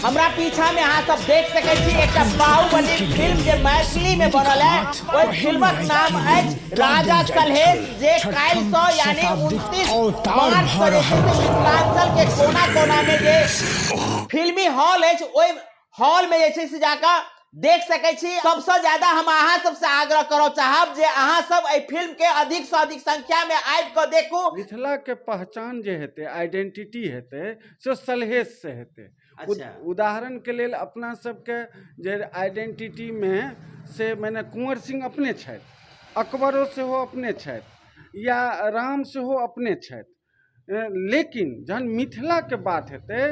हमरा पीछा में अहाँ सब देख सकै छी एकटा बाहुबली फिल्म जे मैथिली में बनल है, ओहि फिल्मक नाम अछि राजा सलहेश, जे काल्हि सँ यानी 29 मार्च सँ जे छै से मिथिलांचल के कोना कोना में जे फिल्मी हॉल अछि ओहि हॉल में जे छै से जाकऽ देख सकै छी। सबसँ ज्यादा हम अहाँ सबसँ आग्रह करऽ चाहब जे अहाँ सब एहि फिल्म के अधिक सँ अधिक संख्या में आबि कऽ देखू। मिथिला के पहचान जे हेतै, आइडेंटिटी हेतै, से सलहेश से हेतै। उदाहरण के लेल अपना सबके जे आइडेंटिटी में से माने कुंवर सिंह अपने छथि, अकबरो सेहो अपने छथि, या राम सेहो अपने छथि, लेकिन जहन मिथिलाके बात हेतै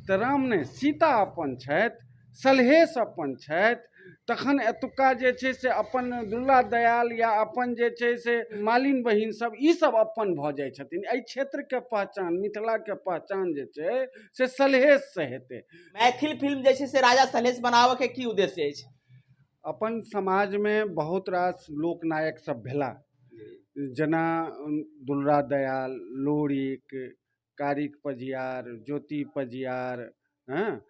तऽ राम नहि, सीता अपन छथि, सलहेश अपन छथि, तखन एतुक्का जे छै से अपन दुर्ला दयाल या अपन जे छै से मालिन बहिन सब, ई सब अपन भऽ जाइ छथिन। एहि क्षेत्रके पहचान, मिथिलाके पहचान जे छै से सलहेशसँ हेतै। मैथिल फिल्म जे छै से राजा सलहेश बनाबऽके की उद्देश्य अछि? अपन समाजमे बहुत रास लोकनायक सब भेला, जेना दुलरा दयाल, लोरिक, कारिक पजियार, ज्योति पजियार, हँ,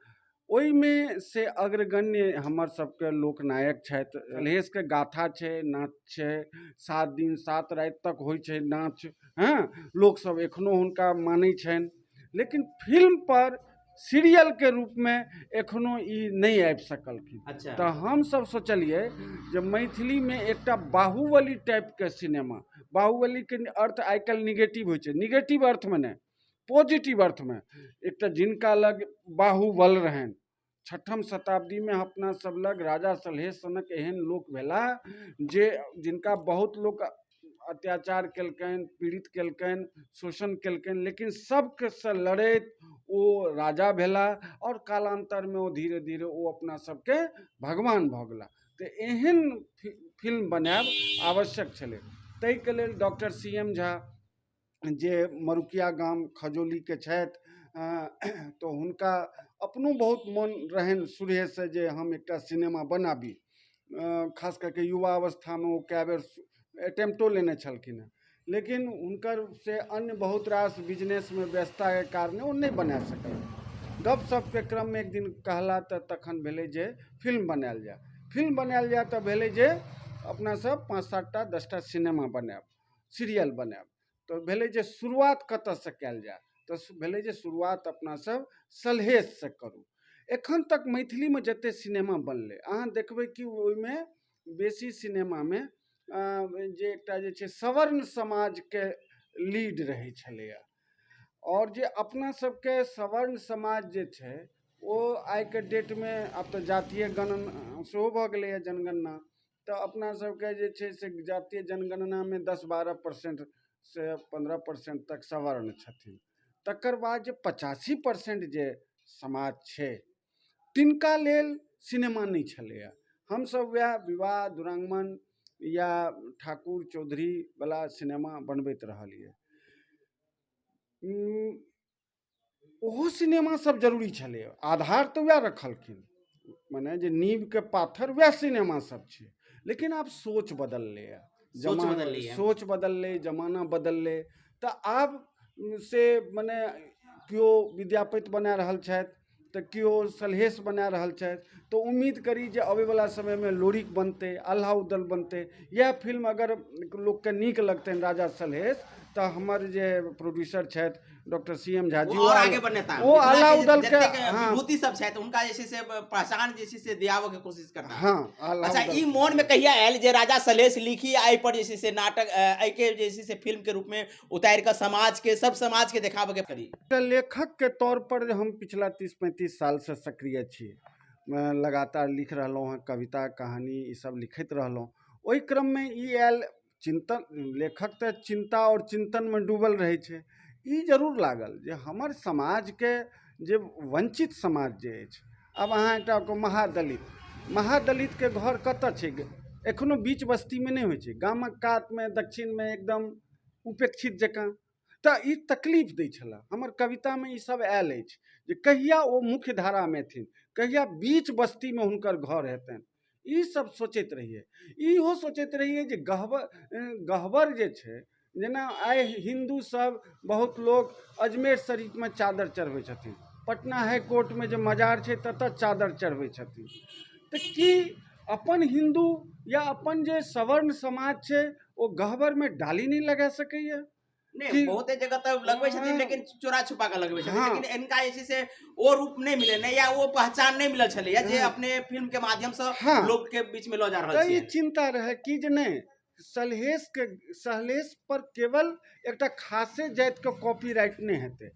ओहिमे से अग्रगण्य हमर सबके लोकनायक छथि। सलहेशके गाथा छै, नाच छै, 7 दिन 7 राति तक होइ छै नाच, हँ, लोकसब एखनो हुनका मानै छनि, लेकिन फिल्म पर सीरियल के रूप में एखनो ई नहि आबि सकलखिन। तऽ हमसब सोचलियै जे मैथिली में एकटा बाहुबली टाइप के सिनेमा, बाहुबली के अर्थ आइ काल्हि निगेटिव होइ छै, निगेटिव अर्थ में नहि, पॉजिटिव अर्थ में, एकटा जिनका लग बाहुबल रहनि, 6म शताब्दी में अपना सब लग राजा सलहेश सनक एहन लोक भेला जे जिनका बहुत लोक अत्याचार केलकनि, पीड़ित केलकनि, शोषण केलकनि, लेकिन सबके से लड़ैत ओ राजा भेला आओर कालान्तरमे ओ धीरे धीरे ओ अपना सबके भगवान भऽ गेला। तऽ एहन फिल्म बनायब आवश्यक छलै। ताहिके लेल डॉक्टर सी एम झा जे मरुकिया गाम खजौलीके छथि, तऽ हुनका अपनो बहुत मोन रहनि शुरुएसँ जे हम एकटा सिनेमा बनाबी। खास कऽ के युवा अवस्थामे ओ कए बेर अटेम्प्टो लेने छलखिन हेँ, लेकिन हुनकर से अन्य बहुत रास बिजनेसमे व्यस्तताके कारणे ओ नहि बना सकल। गपशपके क्रममे एक दिन कहला तऽ तखन भेलै जे फिल्म बनायल जाय। फिल्म बनायल जाय तऽ भेलै जे अपना सब 5-7 टा 10 टा सिनेमा बनायब, सीरियल बनायब। तऽ भेलै जे शुरुआत कतऽसँ कयल जाय, तऽ भेलै जे शुरुआत अपना सब सलहेशसँ करू। एखन तक मैथिलीमे जते सिनेमा बनलै, अहाँ देखबै कि ओहिमे बेसी सिनेमामे जे एकटा जे छै सवर्ण समाजके लीड रहै छलैए, आओर जे अपना सबके सवर्ण समाज जे छै ओ आइके डेटमे आब तऽ जातीय गणना सेहो भऽ गेलैए, जनगणना, तऽ अपना सबके जे छै से जातीय जनगणनामे 10-12% से 15% तक सवर्ण छथिन। तकर बाद जे 85% जे समाज छै तिनका लेल सिनेमा नहि छलैए। हमसब वएह विवाह दुरागमन या ठाकुर चौधरी वला सिनेमा बनबैत रहलियै। ओहो सिनेमा सब जरूरी छलै, आधार तऽ वएह रखलखिन, मने जे नींवके पाथर वएह सिनेमा सब छै, लेकिन आब सोच बदललैए, सोच बदललै, जमाना बदललै, तऽ आब से मने केओ विद्यापति बना रहल छथि तऽ केओ सलहेश बना रहल छथि, तऽ उम्मीद करी जे अबैवला समयमे लोरिक बनतै, आल्हा उदल बनतै। इएह फिल्म अगर लोकके नीक लगतनि राजा सलहेश, तऽ हमर जे प्रोड्यूसर छथि doctor C M Jha ji, और आगे बनेता, ओ आल्हा उदल के, हाँ, विभूति सब छथि, उनका जे छै से पहचान जे छै से दियाबऽ के कोशिश करता। हाँ, आल्हा अच्छा, उदल। ई मोन में कहिया आयल जे राजा सलहेश लिखी आ एहि पर जे छै से नाटक, एहि के जे छै से फिल्म के रूप में उतारि कऽ समाज के, सब समाज के देखाबऽ के करी? एकटा लेखक के तौर पर हम पिछला 30-35 साल से सक्रिय छी, लगातार लिख रहलहुँ हँ, कविता कहानी ई सब लिखैत रहलहुँ। ओहि क्रम में ई आयल चिंतन, लेखक तऽ चिंता और चिंतन में डूबल रहै छै, ई जरूर लागल जे हमर समाजके जे वंचित समाज जे अछि, आब अहाँ एकटा महादलित, महादलितके घर कतऽ छै? एखनो बीच बस्तीमे नहि होइ छै, गामक कातमे दक्षिणमे एकदम उपेक्षित जकाँ। तऽ ई तकलीफ दै छलए। हमर कवितामे ई सब आयल अछि जे कहिया ओ मुख्य धारामे एथिन, कहिया बीच बस्तीमे हुनकर घर हेतनि, ई सब सोचैत रहियै। इहो सोचैत रहियै जे गहबर जे छै, जेना आइ हिन्दू सब बहुत लोक अजमेर शरीफमे चादर चढ़बै छथिन, पटना हाई कोर्टमे जे मजार छै ततऽ चादर चढ़बै छथिन। तऽ की अपन हिन्दू या अपन जे सवर्ण समाज छै ओ गहबरमे डाली नहि लगा सकैए? नहि, कि बहुते जगह तऽ लगबै छथिन, हँ। लेकिन चोरा छुपा कऽ लगबै छथिन। हँ। लेकिन इनका जे छै से ओ रूप नहि मिले नहि या ओ पहचान नहि मिलल छलैया जे हँ। अपने फिल्म के माध्यम से हँ। लोक के बीच में लऽ जा रहल तऽ ई छियै। चिन्ता रहै कि जे नहि, सलहेशके सलहेश पर केवल एकटा खासे जातिके कॉपीराइट नहि हेतै,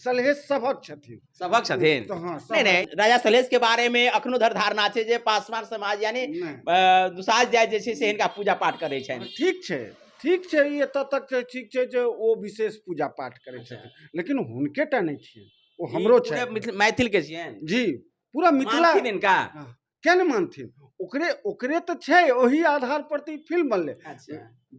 सलहेश सभक छथिन। सभक छथिन। तऽ हँ, नहि सभक। नहि, राजा सलहेश के बारे में अखनो धरि धारणा छै जे पासवान समाज यानी नहि। दुसाध जाति जे छै से हिनका पूजा पाठ करै छनि। ठीक छै, ठीक छै, ई एतऽ तक छै, ठीक छै जे ओ विशेष पूजा पाठ करै छथिन, लेकिन हुनके टा नहि छियनि, ओ हमरो ई पूरे छनि। मैथिल के छियनि। जी, पूरा मिथिला। मानथिन हिनका? किया नहि मानथिन? ओकरे ओकरे तऽ छै, ओहि आधार पर तऽ ई फिल्म बनलै।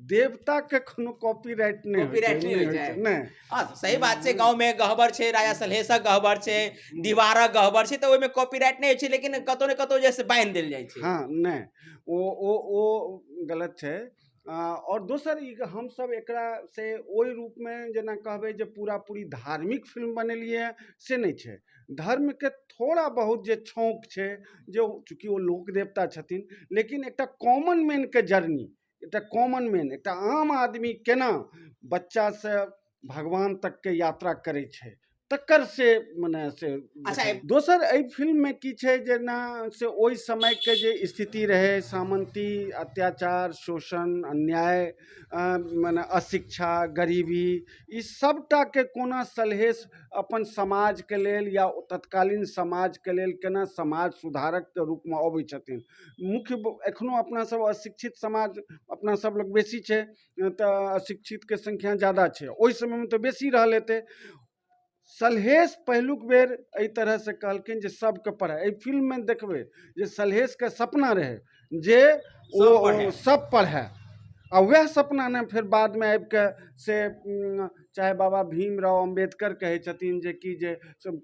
देवता के कोनो कॉपीराइट नहि होइ छै। कॉपीराइट नहि होइ छै। नहि। हँ, सही बात छै। गाँव में गहबर छै, राजा सलहेशक गहबर छै, दीवारक गहबर छै, तऽ ओहिमे कॉपीराइट नहि होइ छै, लेकिन कतौ ने कतौ जे बान्हि देल जाइ छै। हँ, नहि, ओ ओ ओ गलत छै। आओर दोसर ई हमसब एकरा से ओहि रूपमे जेना कहबै जे पूरा पूरी धार्मिक फिल्म बनेलियै से नहि छै। धर्मके थोड़ा बहुत जे छौंक छै, जे चूँकि ओ लोक देवता छथिन, लेकिन एकटा कॉमन मैनके जर्नी, एकटा कॉमन मैन, एकटा आम आदमी केना बच्चासँ भगवान तकके यात्रा करै छै तकर से मने से। अच्छा। दोसर एहि फिल्ममे की छै, जेना से ओहि समयके जे स्थिति रहै, सामंती अत्याचार, शोषण, अन्याय, मने अशिक्षा, गरीबी, ई सबटाके कोना सलहेश अपन समाजके लेल या तत्कालीन समाजके लेल केना समाज सुधारकके रूपमे अबै छथिन। मुख्य एखनो अपना सब अशिक्षित समाज, अपना सब लग बेसी छै, तऽ अशिक्षितके संख्या ज्यादा छै, ओहि समयमे तऽ बेसी रहल हेतै। सलहेश पहिलुक बेर एहि तरहसँ कहलखिन जे सबके पढ़ाइ। एहि फिल्ममे देखबै जे सलहेशके सपना रहै जे ओ सब पढ़ै। सब पढ़ै, आ वएह सपना ने फेर बादमे आबिके से चाहे बाबा भीमराव अम्बेडकर कहै छथिन जे कि जे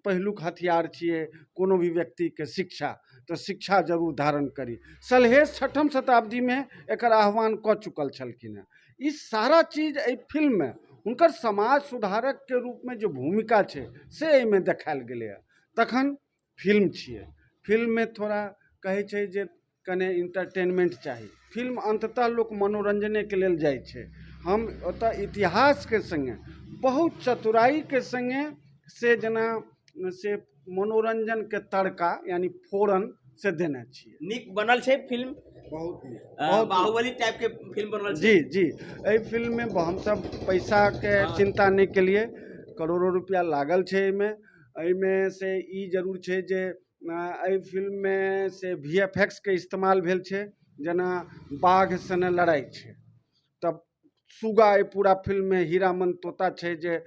पहिलुक हथियार छियै कोनो भी व्यक्तिके शिक्षा, तऽ शिक्षा जरूर धारण करी। सलहेश 6म शताब्दीमे एकर आह्वान कऽ चुकल छलखिन हेँ। ई सारा चीज एहि फिल्ममे हुनकर समाज सुधारकके रूपमे जे भूमिका छै से एहिमे देखायल गेलैए। तखन फिल्म छियै, फिल्ममे थोड़ा कहै छै जे कने इंटरटेनमेंट चाही, फिल्म अन्ततः लोक मनोरञ्जनेके लेल जाइ छै। हम ओतऽ इतिहासके सङ्गे बहुत चतुराइके सङ्गे से जेना से मनोरञ्जनके तड़का यानी फोरन से देने छियै। नीक बनल छै फिल्म? बहुत नीक, बहुत नीक। बाहुबली टाइप के फिल्म बनल छै। जी जी, एहि फिल्ममे हमसब पैसाके चिन्ता नहि केलियै, करोड़ो रुपया लागल छै एहिमे। एहिमे से ई जरूर छै जे एहि फिल्ममे से VFX के इस्तेमाल भेल छै। जेना बाघ सने लड़ाइ छै तब सुगा, एहि पूरा फिल्ममे हीरामन तोता छै जे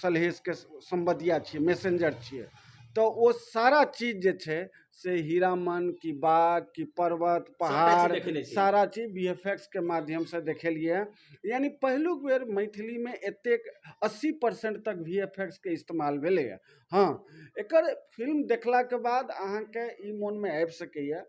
सलहेशके सम्बन्धिया छियै, मैसेंजर छियै, तऽ ओ सारा चीज जे छै से हीरामन की बाघ की पर्वत पहाड़ देखेने छियै। सारा चीज VFX के माध्यमसँ देखेलियै। यानी पहिलुक बेर मैथिलीमे एतेक 80% तक VFX के इस्तेमाल भेलैए। हँ, एकर फिल्म देखलाके बाद अहाँके ई मोनमे आबि सकैए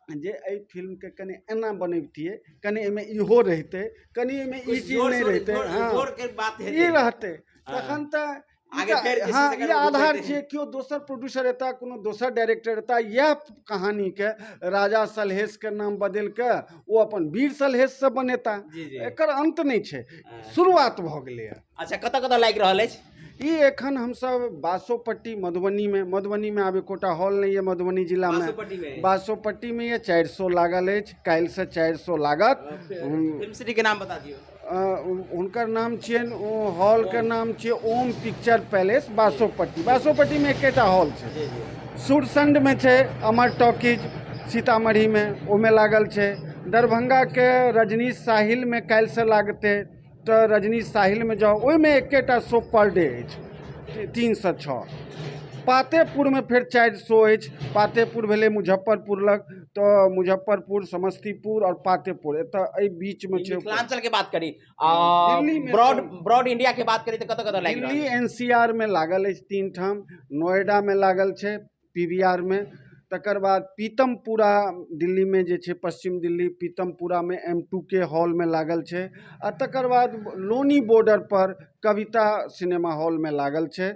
जे एहि फिल्मके कनि एना बनबितियै, कनि एहिमे इहो रहितै, कनि एहिमे ई चीज नहि रहितै। हँ, जोर के बात ई हेतै। रहतै तखन तऽ आगे फेर जे छै हँ, से ई एकर आधार रूप छियै। केओ दोसर प्रोड्यूसर एता, कोनो दोसर डायरेक्टर एता, इएह कहानीके राजा सलहेशके नाम बदलि कऽ ओ अपन वीर सलहेशसँ बनेता। जी जी। एकर अन्त नहि छै, हँ। शुरुआत भऽ गेलैए। अच्छा, कतऽ कतऽ लागि रहल अछि ई? एखन हमसब बासोपट्टी मधुबनीमे, मधुबनीमे आब एकोटा हॉल नहि यऽ मधुबनी जिलामे। बासोपट्टी में? बासोपट्टीमे यऽ, 400 लागल अछि, काल्हिसँ 400 लागत। फिल्म सिटी के नाम बता दियौ। हुनकर नाम छियनि, ओ हॉलके नाम छियै ओम पिक्चर पैलेस, बासोपट्टी। बासोपट्टीमे एकेटा हॉल छै। जी जी। सुरसंडमे छै अमर टॉकीज सीतामढ़ीमे, ओहिमे लागल छै। दरभंगाके रजनीश साहिलमे काल्हिसँ लागतै, तऽ रजनीश साहिलमे जाउ, ओहिमे एकेटा शो पर डे अछि, 3 सँ 6। पातेपुरमे फेर 4 शो अछि। पातेपुर भेलै मुजफ्फरपुर लग, तऽ मुजफ्फरपुर, समस्तीपुर आओर पातेपुर एतऽ एहि बीचमे छै। मिथिलांचल के बात करी, दिल्लीमे ब्रॉड ब्रॉड इंडिया के बात करी तऽ कतऽ कतऽ लागि रहल दिल्ली NCR मे लागल अछि 3 ठाम। नोएडामे लागल छै PVR मे, तकर बाद पीतमपुरा दिल्लीमे जे छै, पश्चिम दिल्ली पीतमपुरामे M2K हॉलमे लागल छै, आ तकर बाद लोनी बॉर्डर पर कविता सिनेमा हॉलमे लागल छै।